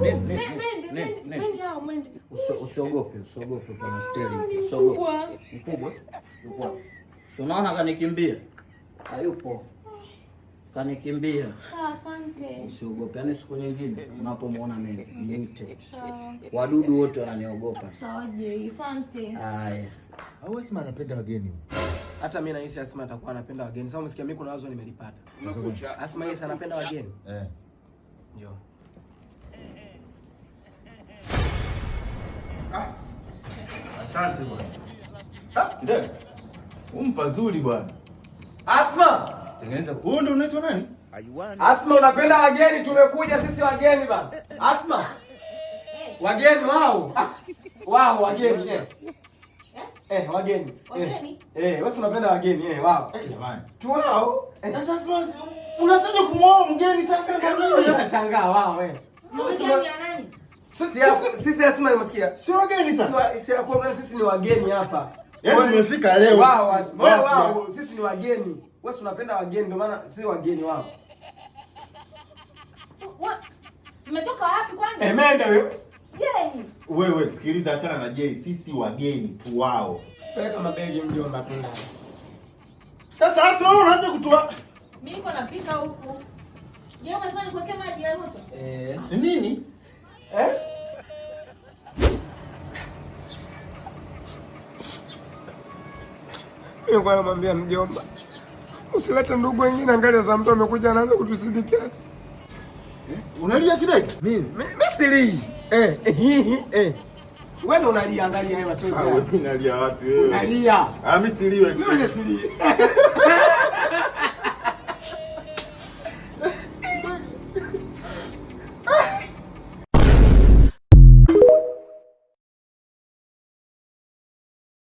Nini? Nini? Mende, Nini? mende, Nini? mende hao, mende. Usiogope, usiogope bwana Ah, Sterling. ni Usiogope. mkubwa. Mkubwa? Yupo wapi? Si unaona kanikimbia? Hayupo. Kanikimbia. Ah, asante. Usiogope. Yaani siku nyingine unapomuona mimi niite. Sawa. Wadudu wote wananiogopa. Sawa, Jay, asante. Haya. Au Asma anapenda wageni? Hata mimi nahisi Asma atakuwa anapenda wageni. Sasa umesikia mimi kuna wazo nimelipata. Asma yeye anapenda wageni. Eh. Njoo. Asante bwana. Ah, ndio. Umpa zuri bwana. Asma! Tengeneza. Huyu ndio unaitwa nani? Asma unapenda wageni, tumekuja sisi wageni bana. Asma. Wageni wao. Ah, wao wageni eh. Eh, wageni. Wageni? Eh, wewe unapenda wageni eh, wao. Eh, jamani. Tu wao. Eh, Sasa Asma unaanzaje kumwoa mgeni sasa ndio? Nashangaa wao eh. Mgeni ya nani? Sisi Asma nimesikia. Sio wageni sasa. Sisi kwa sisi ni wageni hapa. Yaani tumefika leo. Wao Asma, Wao. wao sisi ni wageni. Wewe unapenda wageni ndio maana sisi wageni wao. Mmetoka wapi kwani? Eh, mende huyo. Jay. Wewe sikiliza, achana na Jay, sisi wageni tu wao. Peleka mabegi mjomba tu ndani. Sasa Asma wewe unaanza kutoa Mimi niko napika huku. Je, umesema nikuwekee maji ya moto? Eh. nini? Eh? Nilikuwa namwambia mjomba, usilete ndugu wengine, angalia za mtu amekuja anaanza kutusindikiza. Unalia kidege? Mimi silii. Eh, eh. Wewe ndio unalia, angalia wewe machozi. Ah, wewe unalia wapi wewe? Unalia. Ah, mimi siliwe. Mimi silii.